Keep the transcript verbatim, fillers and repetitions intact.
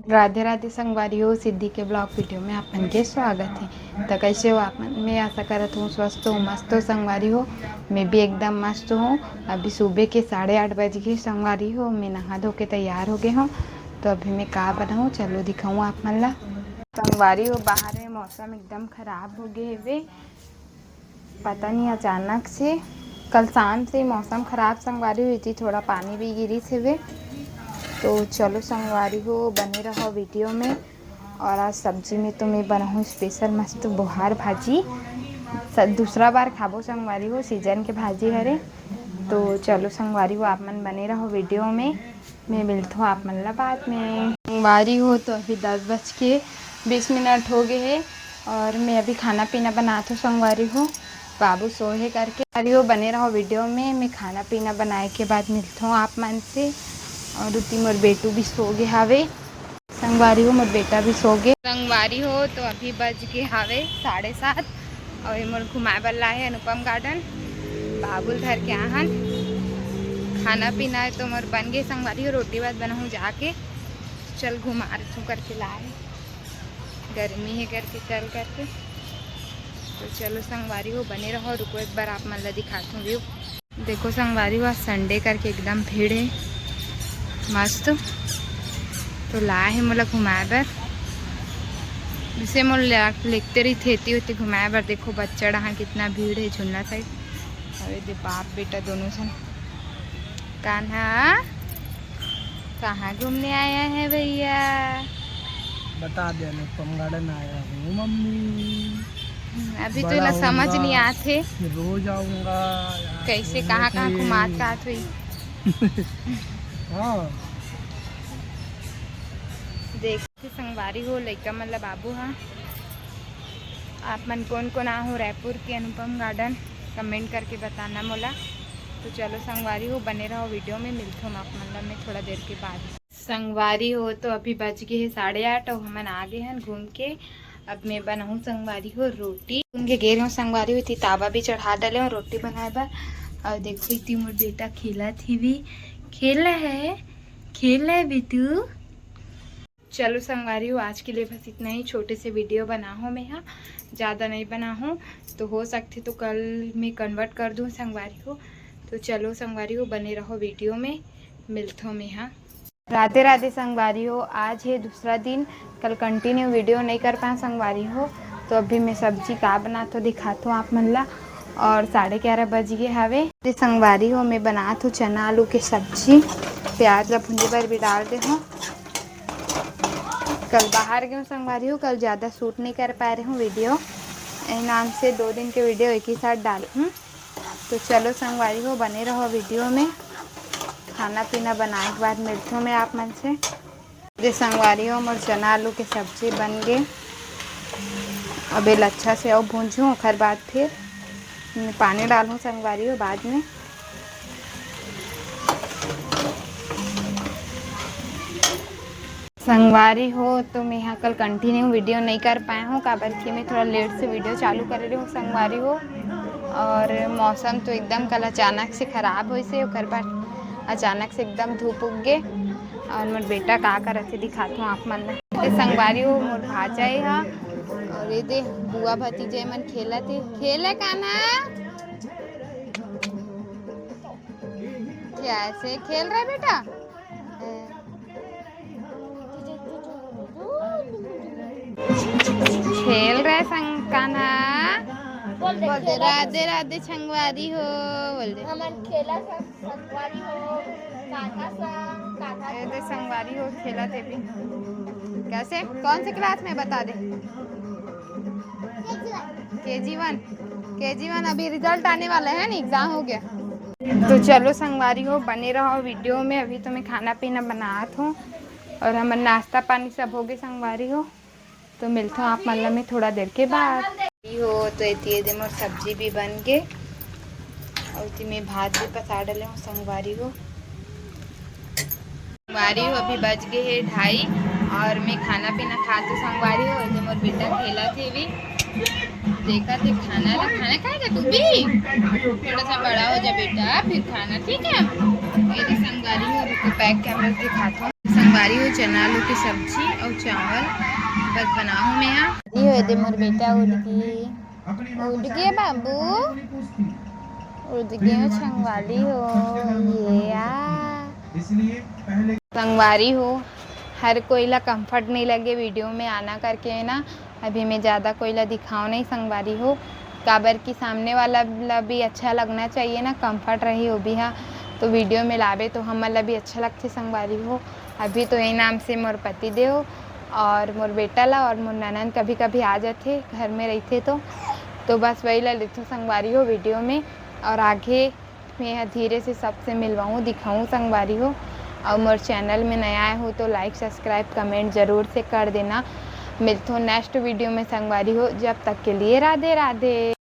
राधे राधे संगवारी हो, सिद्धि के vlog video में आप मन के स्वागत है। तो कैसे हो आप मन? मैं आशा करत हूँ स्वस्थ हो, मस्त हो संगवारी हो। मैं भी एकदम मस्त हूँ। अभी सुबह के साढ़े आठ बज गए संगवारी हो। मैं नहा धो के तैयार हो गए हूँ। तो अभी मैं का बनाऊँ, चलो दिखाऊँ आप मन ला। संगवारी हो, बाहर में मौसम एकदम खराब हो गए हवे। पता नहीं, अचानक से कल शाम से मौसम खराब संगवारी हो, इति थोड़ा पानी भी गिरिस हवे। तो चलो संगवारी हो, बने रहो video में। और आज सब्जी में तो मैं बनाहूँ special मस्त बोहार भाजी। स-, दूसरा बार खाबो संगवारी हो, season के भाजी हरे। तो चलो संगवारी हो, आप मन बने रहो video में। मैं मिलथों आप मन ला बाद में। संगवारी हो, तो अभी दस बज के बीस मिनट हो गए है और मैं अभी खाना पीना बनात हूँ संगवारी हो, बाबू सोए हे करके। संगवारी हो, बने रहो video में, मैं खाना पीना बनाए के बाद मिलथों आप मन से। और उति मोर बेटू भी सो गए हावे संगवारी हो, मोर बेटा भी सो गए। संगवारी हो, तो अभी बज गए हावे साढ़े सात। और ये मोर घुमाए बर लाए हे अनुपम garden, बाबू ल धर के आहन। खाना पीना है तो मोर बन गए संगवारी हो, रोटी भात बनाहूँ जाके। चल घुमा रखूँ करके लाए, गर्मी है करके चल करके। तो चलो संगवारी हो, बने रहो, रुको एक बार आप मन ला दिखात हूँ view। देखो संगवारी हो, आज Sunday करके एकदम भीड़ है मस्त। तो लाए हे मोला घुमाए बर, जिसे मोला लेगते रहिथे एती ओती घुमाए बर। देखो बच्चा डहार कितना भीड़ है झुन्ना side। अरे दे बाप बेटा दोनों झन। कान्हा, कहाँ घूमने आया है भैया? बता दे, अनुपम garden आया हूँ मम्मी। हम्म, अभी तो बड़ा एला समझ होऊंगा, नहीं आथे। रोज आऊंगा यार, कैसे, घूमने कहाँ, कहाँ के। घुमात का आत होई? हाँ। देख संगवारी हो, लइका मन ला बाबू हा। आप मन कौन कौन आ हो रायपुर के अनुपम garden, comment करके बताना मोला। तो चलो संगवारी हो, बने रहो video में, मिलथों आप मन ला मैं थोड़ा देर के बाद। संगवारी हो, तो अभी बज गए है साढ़े आठ और हमन आ गए हन घूम के। अब मैं बनाहूँ संगवारी हो रोटी। उनके गेर हूँ संगवारी हो, इति तावा भी चढ़ा डाले हूँ रोटी बनाए बर। और देखो इति मोर बेटा खेलत हे भी, खेला है, खेला है बेटू। चलो संगवारी हो, आज के लिए बस इतना ही, छोटे से video बनाहूँ मैं हा, ज़्यादा नहीं बनाहूँ। तो हो सकथे तो कल मैं convert कर दूँ संगवारी हो। तो चलो संगवारी हो, बने रहो video में, मिलथों मैं हा। राधे राधे संगवारी हो, आज है दूसरा दिन, कल continue video नहीं कर पाए संगवारी हो। तो अभी मैं सब्जी का बनात हूँ दिखात हूँ आप मन ला। और साढ़े ग्यारह बज गए हावे। तो संगवारी हो, मैं बनात हूँ चना आलू के सब्जी, प्याज ला भूंजे बर भी डाल दे हूँ। कल बाहर गए हूँ संगवारी हो, कल ज़्यादा shoot नहीं कर पाए रहे हूँ video, यही नाम से दो दिन के video एक ही साथ डाल हूँ। तो चलो संगवारी हो, बने रहो video में। खाना पीना बनाए के बाद मिलथों मैं आप मन से। जे संगवारी हो, मोर चना आलू के सब्जी बन गे। अब एला अच्छा से अउ भूंजहूँ, ओखर बाद फिर मैं पानी डालहूँ संगवारी हो बाद में। संगवारी हो, तो मैं यहाँ कल continue video नहीं कर पाए हूँ, काबर कि मैं थोड़ा late से video चालू करे रहे हूँ संगवारी हो। और मौसम तो एकदम कल अचानक से खराब होइस हे, ओकर बाद अचानक से एकदम धूप उग गे। और मोर बेटा का करत हे दिखात हूँ आप मन ला। ये संगवारी हो, मोर भांचा ए हा, और ये दे बुआ भतीजा मन खेलत हे। खेल कान्हा, कैसे खेल रहे बेटा? खेल रहे संग कान्हा। बोल दे, बोल दे, खेला राधे राधे संगवारी हो, बोल दे। हमन खेला संग संगवारी हो, कान्हा संग, कान्हा ए दे संगवारी हो, खेलत हे भी। कैसे, कौन से class में, बता दे। के जी वन, के जी वन अभी result आने वाला है ना, exam हो गया। तो चलो संगवारी हो, बने रहो video में। अभी तो मैं खाना पीना बनात हूँ और हमर नाश्ता पानी सब हो गए संगवारी हो। तो मिलथों आप मन ला मैं थोड़ा देर के बाद। हो तो एती ए दे मोर सब्जी भी बन गे और एती मैं भात भी पसा डले हूँ संगवारी हो। संगवारी हो, अभी बज गए हे ढाई और मैं खाना पीना खात हूँ संगवारी हो। ये मोर बेटा खेलत हे भी, देखत हे खाना ला। खाना खाएगा तू भी? थोड़ा सा बड़ा हो जा बेटा, फिर खाना, ठीक है? ये दे संगवारी हो, रुको back camera से दिखाता हूँ। संगवारी हो, चना आलू के सब्जी अउ चावल बस बनाहूँ मैं हा। ये हो दे मोर बेटा उठ गे, उठ गे बाबू, उठ गे हो संगवारी हो। ये आ संगवारी हो, हर कोई ला comfort नहीं लगे video में आना करके, है ना। अभी मैं ज़्यादा कोई ला दिखाओ नहीं संगवारी हो, काबर कि सामने वाला ला भी अच्छा लगना चाहिए ना, comfort रही वो भी हा। तो video में लावे तो हमन ला भी अच्छा लगथे संगवारी हो। अभी तो यही नाम से मोर पति देव और मोर बेटा ला और मोर ननद कभी कभी आ जाथे घर में रहिथे तो, तो बस वही ला लेथों संगवारी हो video में। और आगे मैं ह धीरे से सबसे मिलवाऊँ, दिखाऊँ संगवारी हो। और मोर channel में नया आए हो तो like, subscribe, comment जरूर से कर देना। मिलथों next video में संगवारी हो, जब तक के लिए राधे राधे।